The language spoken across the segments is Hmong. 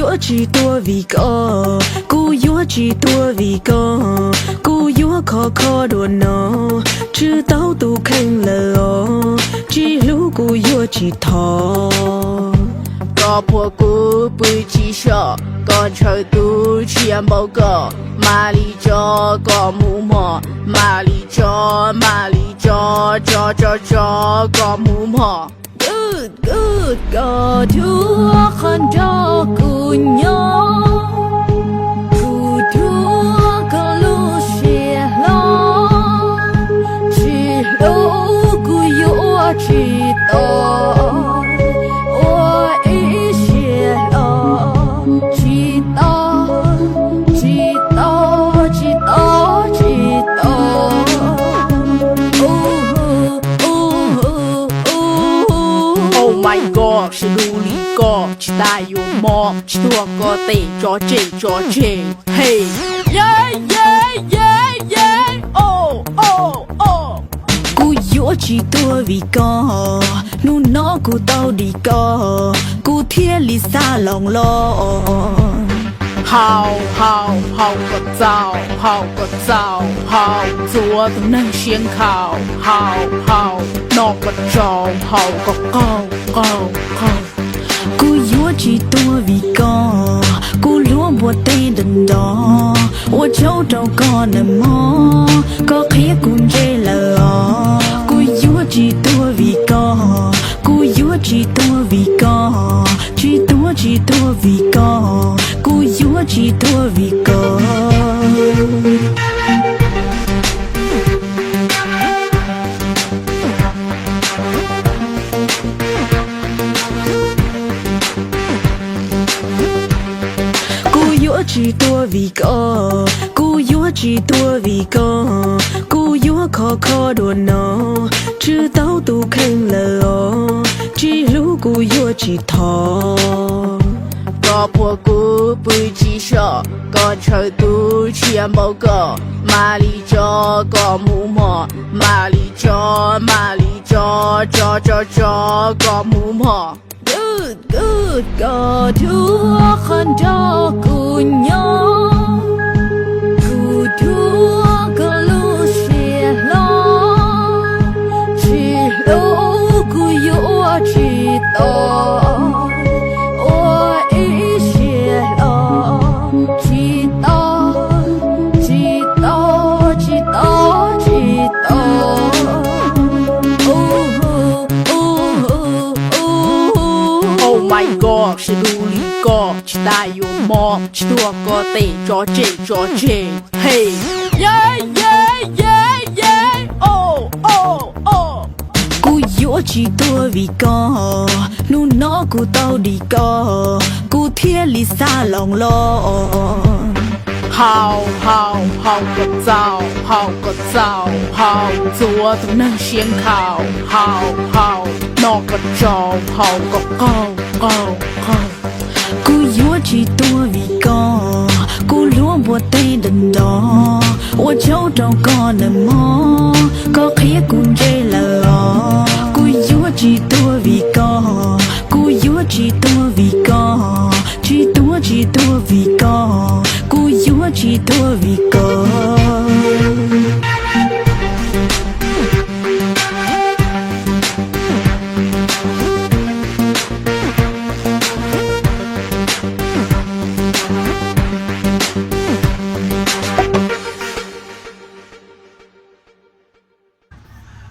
Yuav tsis tuag vim koj, kuv yuav tsis tuag vim koj, kuv yuav khov kho dua no, tswj tau tus kheej lawm os, tsis hlub kuv yuav tsis thov. Koj puag kuv pw tsis soj, koj ntshaw tus tshiab npaum koj, mam li tso koj mus mog, mam li tso, mam li tso, tso tso tso koj mus mog. Koj dhuav qhov nrog kuv nyob, kuv dhuav koj lub siab hlo, tsis hlub kuv yuav tsis tau, ua ib siab hlo, tsis tau, tsis tau, tsis tau, tsis tau. Oh my God, sib hlub li koj tsis tas yuav mob, tsis tuag koj tes tso tseg tso tseg. Hey, yeah yeah yeah yeah, oh oh oh. Kuv yuav tsis tuag vim koj, hnub no kuv tau dim koj, kuv thiaj li xa loo los. Haus haus haus kom txaus, haus kom txaus, haus txhua tus neeg siab nkhaus, haus haus noj kom tsau, haus kom qaug qaug qaug. Kuv yuav tsis tuag vim koj, kuv luag npua teb nrov nrov, ua tsaug rau koj nawb mog, koj qhia kuv ntse lawm os. Kuv yuav tsis tuag vim koj, kuv yuav tsis tuag vim koj, tsis tuag tsis tuag vim koj, kuv yuav tsis tuag vim koj. Kuv yuav tsis tuag vim koj, kuv yuav tsis tuag vim koj, kuv yuav khov kho dua no, tswj tau tus kheej lawm os, tsis hlub kuv yuav tsis thov. Koj puag kuv pw tsis soj, koj ntshaw tus tshiab npaum koj, mam li tso koj mus mog, mam li tso, mam li tso, tso tso tso koj mus mog. Koj dhuav qhov nrog kuv nyob, kuv dhuav koj lub siab hlo, tsis hlub kuv yuav tsis tau, ua ib siab hlo, tsis tau, tsis tau, tsis tau, tsis tau. Oh my God, sib hlub li koj tsis tas yuav mob, tsis tuag koj tes tso tseg tso tseg. Hey, yeah yeah yeah yeah, oh oh oh. Kuv yuav tsis tuag vim koj, hnub no kuv tau dim koj, kuv thiaj li xa loo los. Haus haus haus kom txaus, haus kom txaus, haus txhua tus neeg siab nkhaus, haus haus noj kom tsau, haus kom qaug qaug qaug. Kuv yuav tsis tuag vim koj, kuv luag npua teb nrov nrov, ua tsaug rau koj nawb mog, koj qhia kuv ntse lawm os. Kuv yuav tsis tuag vim koj, kuv yuav tsis tuag vim koj, tsis tuag tsis tuag vim koj, kuv yuav tsis tuag vim koj.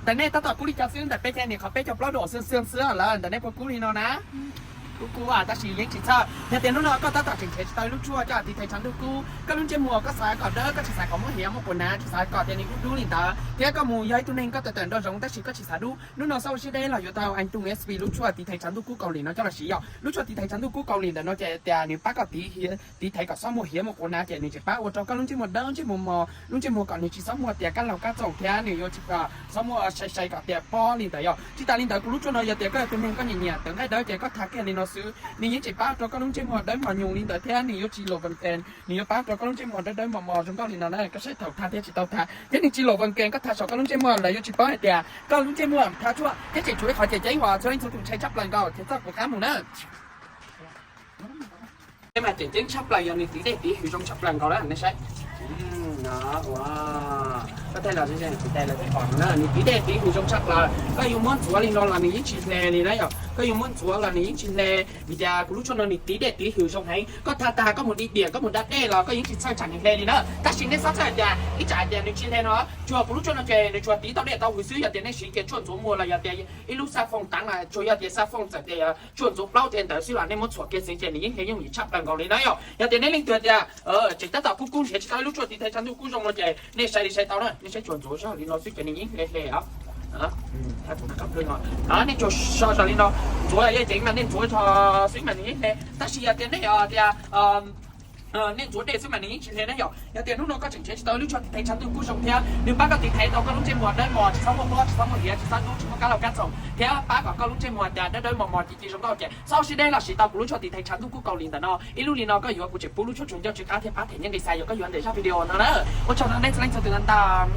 Ntawm nej tab tom kub li cas xwb, ntawm peb ces nim qhov peb caug plaub dos xwb xwb xwb lawm, ntawm nej puas kub li no na? Kub kub, tab sis yeej tsis txhawj. Yog tias hnub no koj tab tom tseem nrhiav tsis tau lub tshuaj coj tiv thaiv tshav ntuj kub, koj lub ntsej muag koj xav kom dawb, koj tsis xav kom muab hiav muab quas hnav, tsis xav kom tias nws dub dub li ntawd, thiab koj mus yog ib tug neeg koj tawm tawm nraum zoov tab sis koj tsis xav dub, hnub no xav ua siab deb los yuav tau Anh Tùng S P lub tshuaj tiv thaiv tshav ntuj kub Kaus Lim no coj los siv yom. Lub tshuaj tiv thaiv tshav ntuj kub Kaus Lim ntawm no ces tias nws pab koj tiv thaiv kom txhob muaj hiav muaj quas hnav ces nws tseem pab ua rau koj lub ntsej muag dawb ntsej muag mos, lub ntsej muag kom nws tsis txhob muaj tias kab laug kab txoom thiab nws yuav tsis txhob muaj sai sai kom tias pob li ntawd yom. Tsis tas li ntawd kuv lub tshuaj no yog tias koj yog tus neeg koj nyiam nyiam tawv nqaij dawb ces koj tha kiag li no xwb, nws yeej tseem pab ua rau koj lub ntsej muag dawb mos nyoos li ntawd thiab nws yuav tsis luas vees kees, nws yuav pab ua rau koj lub ntsej muag dawb dawb mos mos zoo nkauj li no na. Koj saib thaum tha thiab tsis tau tha thiab nws tsis luas vees kees, koj tha saum koj lub ntsej muag lawv yuav tsis paub hais tias koj lub ntsej muag tha tshuaj thiab tseem tshuav ib qhov ceg ceeb uas txhua leej txhua tus ntshai tshaj plaws nkaus thiab txoj kuv qab mus na. Mas tseem ceeb tshaj plaws yog nws tiv dej tiv hws zoo tshaj plaws nkaus lawm nej saib. Koj thaij los, nws tiv dej tiv hws zoo tshaj plaws, koj yuav muab ntxuav li no los nws yeej tsis hle li na yom. Koj yuav muab ntxuav los nws yeej tsis hle, vim tias kuv lub tshuaj no nws tiv dej tiv hws zoo heev. Koj tha tag koj mus di diam koj mus da dej los koj yeej tsis txhawj tsam nws hle li na. Tab sis nej txhob txhawj tias ib tsam tias nws tsis hle no, tsuas kuv lub tshuaj no ces nws tsuas tiv tau dej tau hws xwb. Yog tias nej siv kiag tshuaj ntxuav muag los yog tias ib lub xab foom teev los tsuas yog tias xab foom txawm tias tshuaj ntxuav plaub tej ntawd xwb los nej muab txhuam kiag xwb ces nws yeej hle yooj yim tshaj plaws nkaus li na yom. Yog tias nej leej twg tias tseem tab tom kub kub nrhiav tsis tau ib lub tshuaj tiv thaiv tshav ntuj kub zoo no ces nej sai li sai tau na, nej saib tsuas ntxuav zog li no xwb ces nws yeej hle hle os. Nej tsuas so zog li no, ntxuav yeej ceev mas nej ntxuav zog xwb mas nws yeej hle. Tab sis yog tias nej tias nej ntxuav dej xwb mas nws yeej tsis hle na yom. Yog tias hnub no koj tseem nrhiav tsis tau ib lub tshuaj tiv thaiv tshav ntuj kub zoo thiab nws pab koj tiv thaiv tau koj lub ntsej muag dawb mos, tsis txhob muaj pob, tsis txhob muaj hiav, tsis txhob dub, tsis muaj kab laug kab txoom, thiab pab kom koj lub ntsej muag tias dawb dawb mos mos ci ci zoo nkauj ces txhob sib deb los siv tau kuv lub tshuaj tiv thaiv tshav ntuj kub Kaus Lim ntawm no. Ib lub li no koj yuav kuv tseem pub lub tshuaj tsuag ncauj tsw qab thiab pab them nyiaj nqi xa yog koj yuav ntawm zaj video no na. Ua tsaug ntau nej txhua leej txhua tus ntau.